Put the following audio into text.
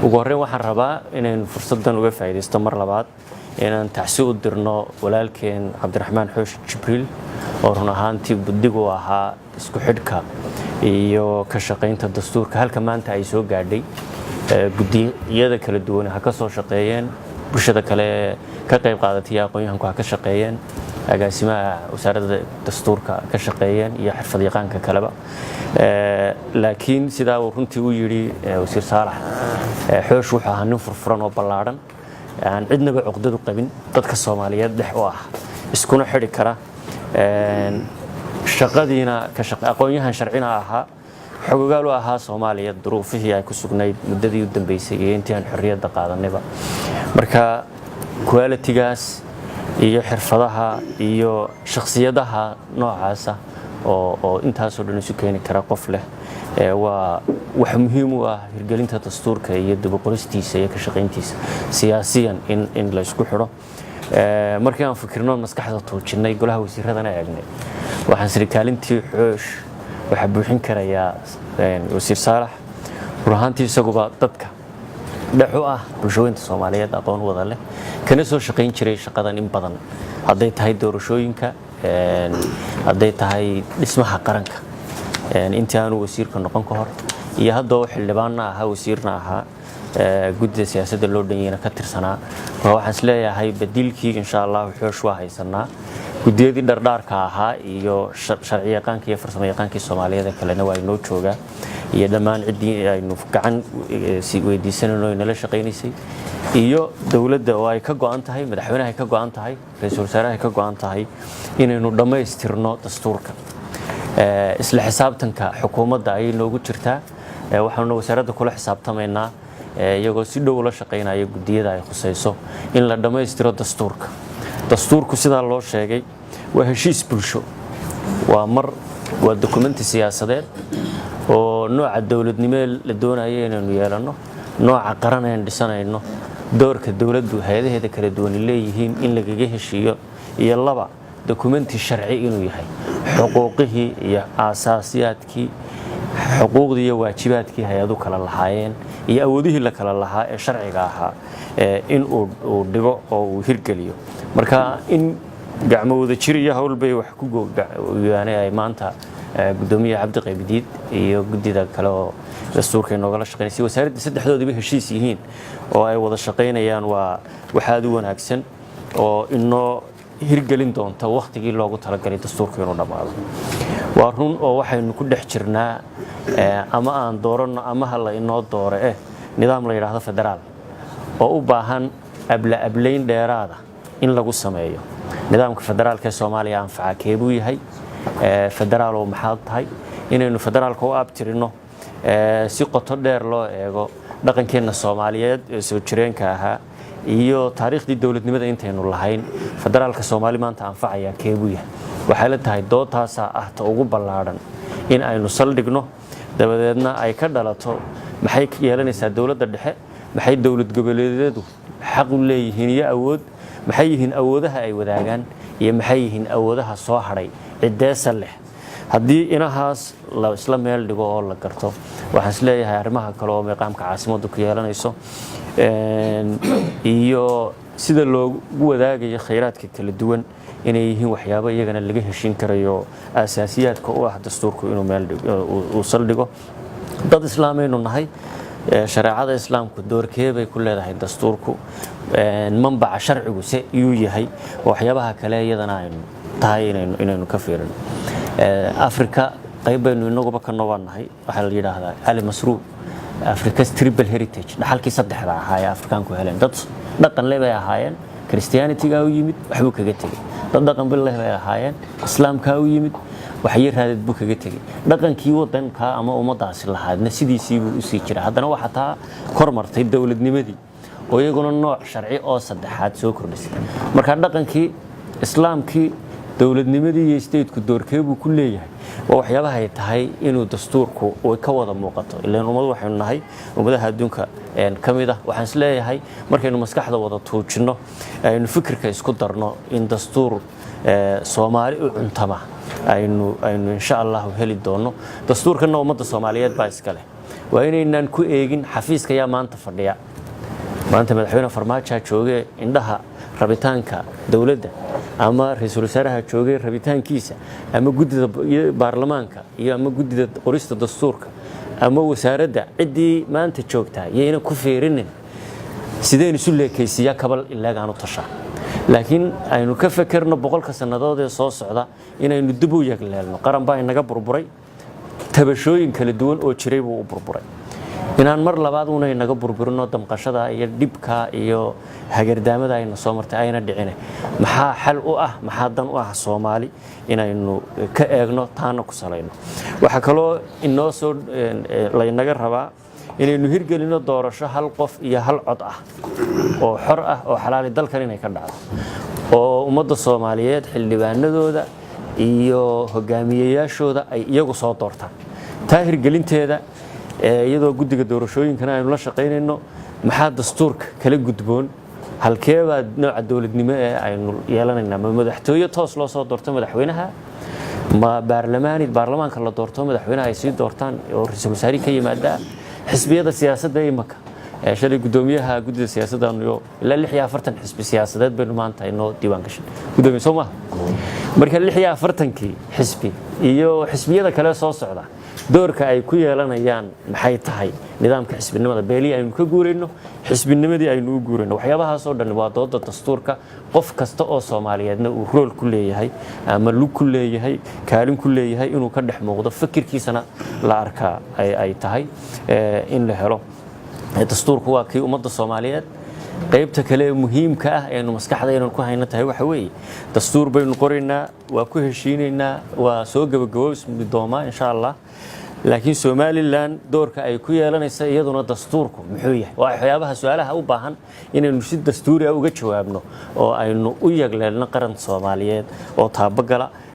Ugu horreyn, waxaan rabaa inaynu fursaddan uga faa'iidaysto mar labaad inaan tacsi u dirno walaalkeen Cabdiraxmaan Xoosh Jibriil, oo run ahaantii buddig u ahaa isku xidhka iyo ka shaqaynta dastuurka halka maanta ay soo gaadhay. Guddiyada kala duwan ha ka soo shaqeeyeen, bulshada kale ka qayb qaadatay, aqoon-yahanku ha ka shaqeeyeen, agaasimaha Wasaaradda Dastuurka ka shaqeeyeen iyo xirfad yaqaanka kaleba. Laakiin sidaa uu runtii u yidhi Wasiir Saalax, Xoosh wuxuu ahaa nin furfuran oo ballaadhan, aan cidnaba cuqdadu qabin, dadka Soomaaliyeed dhex u ah, iskuna xidhi kara shaqadiina, aqoon-yahan sharcina ahaa, xogogaal u ahaa Soomaaliya duruufihii ay ku sugnayd muddadii u dambeysay iyo intii aan xorriyadda qaadanayba. Marka quality-gaas iyo xirfadaha iyo shakhsiyadaha noocaasa oo intaasoo dhan isu keeni kara qof leh waa wax muhiim u ah hirgelinta dastuurka iyo dib u qoristiisa iyo ka shaqayntiisa siyaasiyan in la isku xidho. Markii aan fikirno, maskaxda tuujinnay, golaha wasiiradana eegnay, waxaan siri kaalintii Xoosh waxaa buuxin karayaa Wasiir Saalax. Run ahaantii, isaguba dadka dhex u ah bulshooyinta Soomaaliyeed, aqoon wada leh, kana soo shaqayn jiray shaqadan in badan, hadday tahay doorashooyinka, hadday tahay dhismaha qaranka, intii aanu wasiirka noqon ka hor iyo haddoo xildhibaanna ahaa, wasiirna ahaa, guddida siyaasadda loo dhanyeyna ka tirsanaa. Marka waxaan isleeyahay badiilkii, insha Allahu, Xoosh waa haysanaa. Guddiyadii dhardhaarka ahaa iyo sharciyaqaanka iyo farsamo yaqaankii Soomaaliyeed kalena waa inoo joogaa, iyo dhammaan ciddii aynu gacan weydiisanayno nala shaqaynaysay, iyo dowladda oo ay ka go'an tahay, madaxweynaha ay ka go'an tahay, ra-iisul wasaaraha ay ka go'an tahay inaynu dhammaystirno dastuurka. Isla xisaabtanka xukuumadda ayay noogu jirtaa. Waxaanu wasaaradda kula xisaabtamaynaa, iyagoo si dhow ula shaqaynaya guddiyada ay khusayso, in la dhammaystiro dastuurka. Dastuurku, sidaa loo sheegay, waa heshiis bulsho, waa mar waa dokumenti siyaasadeed oo nooca dowladnimo la doonayo inaynu yeelanno, nooca qaran aynu dhisanayno, doorka dowladdu hay-adaheeda kala duwani leeyihiin in lagaga heshiiyo, iyo laba, dokumenti sharci inuu yahay, xuquuqihii iyo aasaasiyaadkii, xuquuqdii iyo waajibaadkii hay-adu kala lahaayeen iyo awoodihii la kala lahaa ee sharciga ahaa in uu dhigo oo uu hirgeliyo. Marka in gacmo wada jir iyo howlbay wax ku gooyaanay ay maanta Gudoomiyaha Cabdi Qaybdiid iyo guddida kale oo dastuurka inoogala shaqeynaysa, wasaaradda, saddexdoodiba heshiis yihiin oo ay wada shaqaynayaan, waa wax aad u wanaagsan oo inoo hirgelin doonta wakhtigii loogu talagalay dastuurka inuu dhammaado. Waa run oo waxaynu ku dhex jirnaa, ama aan dooranno ama ha la inoo doore, nidaam la yidhaahdo federaal oo u baahan abla ablayn dheeraada in lagu sameeyo. Nidaamka federaalka ee Soomaaliya anfaca keebuu yahay? Federaalow maxaad tahay? Inaynu federaalka u abtirino, si qoto dheer loo eego dhaqankeenna Soomaaliyeed ee soo jireenka ahaa iyo taariikhdii dowladnimada intaynu lahayn, federaalka Soomaali maanta anfacaya keebuu yahay? Waxay la tahay doodtaasaa ah ta ugu ballaadhan in aynu saldhigno, dabadeedna ay ka dhalato maxay yeelanaysaa dowladda dhexe, maxay dowlad goboleedyadu xaq u leeyihiin iyo awood, maxay yihiin awoodaha ay wadaagaan, iyo maxay yihiin awoodaha soo hadhay, ciddeesa leh. Haddii inahaas la isla meel dhigo oo la garto, waxaan is leeyahay arrimaha kale oo meeqaamka caasimaddu ku yeelanayso iyo sida loogu wadaagayo khayraadka kala duwan inay yihiin waxyaabo iyagana laga heshiin karayo, asaasiyaadka u ah dastuurku inuu meel uu saldhigo. Dad islaamaynu nahay. Shareecada Islaamku doorkee bay ku leedahay dastuurku? Manbaca sharcigu se iyuu yahay? Waxyaabaha kale iyadana aynu tahay inaynu ka fiirino. Afrika qayb baynu inaguba ka noobanahay. Waxaa la yidhaahdaa Cali Masruur Africa's triple heritage, dhaxalkii saddexda ahaa ee Afrikaanku heleen. Dad dhaqan le bay ahaayeen. Christianity-gaa u yimid, waxbuu kaga tegey. Dad dhaqan bil leh bay ahaayeen. Islaamkaa u yimid, waxyo raadad buu kaga tegey. Dhaqankii wadanka ama ummadaasi lahaadna sidiisiibuu usii jira. Haddana waxaa taa kor martay dowladnimadii oo iyaguna nooc sharci oo saddexaad soo kordhisay. Marka dhaqankii, Islaamkii, dowladnimadii iyo state-ku doorkee buu ku leeyahay? Waa waxyaabaha ay tahay inuu dastuurku ka wada muuqato, ilaan ummad waxaynu nahay ummadaha adduunka ka mid ah. Waxaan is leeyahay markaynu maskaxda wada tuujinno, aynu fikirka isku darno, in dastuur Soomaali u cuntama aynu insha Allahu heli doono. Dastuurkanna ummadda Soomaaliyeed baa iska leh. Waa inaynaan ku eegin xafiiska yaa maanta fadhiya. Maanta Madaxweyne Farmaajoa joogee indhaha rabitaanka dowladda, ama ra-iisul wasaaraha joogay rabitaankiisa, ama guddida baarlamaanka iyo ama guddida qorista dastuurka ama wasaaradda, ciddii maanta joogtaa yayna ku fiirinin sideen isu leekaysiiyaa kabal ilaagaan u tashaa, laakiin aynu ka fekerno 100-ka sannadood ee soo socda inaynu dib u yagleelno. Qaran baa inaga burburay, tabashooyin kala duwan oo jiray buu u burburay. Inaan mar labaad una inaga burburino, damqashada iyo dhibka iyo hagardaamada ayna soo martay ayna dhicine, maxaa xal u ah, maxaa dan u ah Soomaali, inaynu ka eegno, taana ku salayno. Waxaa kaloo inoo soo laynaga rabaa inaynu hirgelino doorasho hal qof iyo hal cod ah oo xor ah oo xalaali dalkan inay ka dhacdo, oo ummadda Soomaaliyeed xildhibaanadooda iyo hogaamiyeyaashooda ay iyagu soo doortaan. Taa hirgelinteeda, iyadoo guddiga doorashooyinkana aynu la shaqaynayno, maxaa dastuurka kala gudboon? Halkeebaa nooca dowladnimo ee aynu yeelanaynaa? Ma madaxtooye toos loo soo doorto madaxweynaha, ma baarlamaani, baarlamaanka la doorto, madaxweynaha ay sii doortaan oo ra-iisul wasaarihi ka yimaadaa? Xisbiyada siyaasadda imaka shalay guddoomiyaha guddida siyaasadda ilaa 46 xisbi siyaasadeed baynu maanta inoo diiwaan gashay, guddoomiye, soo maha? Marka 46-kii xisbi iyo xisbiyada kale soo socda doorka ay ku yeelanayaan maxay tahay? Nidaamka xisbinimada beelihii aynu ka guurayno, xisbinimadii aynu u guurayno, waxyaabahaasoo dhan waa dooda dastuurka. Qof kasta oo Soomaaliyeedna uu role ku leeyahay ama lug ku leeyahay, kaalin ku leeyahay, inuu ka dhex muuqdo, fikirkiisana la arkaa ay tahay in la helo. Dastuurku waa kii ummadda Soomaaliyeed. Qaybta kale ee muhiimka ah eenu maskaxda inaan ku hayno tahay waxa weeye: dastuur baynu qoraynaa, waa ku heshiinaynaa, waa soo gabagaboobismi doomaa insha Allah, laakiin Somaliland doorka ay ku yeelanaysa iyaduna dastuurku muxuu yahay? Waa waxyaabaha su-aalaha u baahan inaynu si dastuuri ah uga jawaabno oo aynu u yagleelno qaran Soomaaliyeed oo taabagala.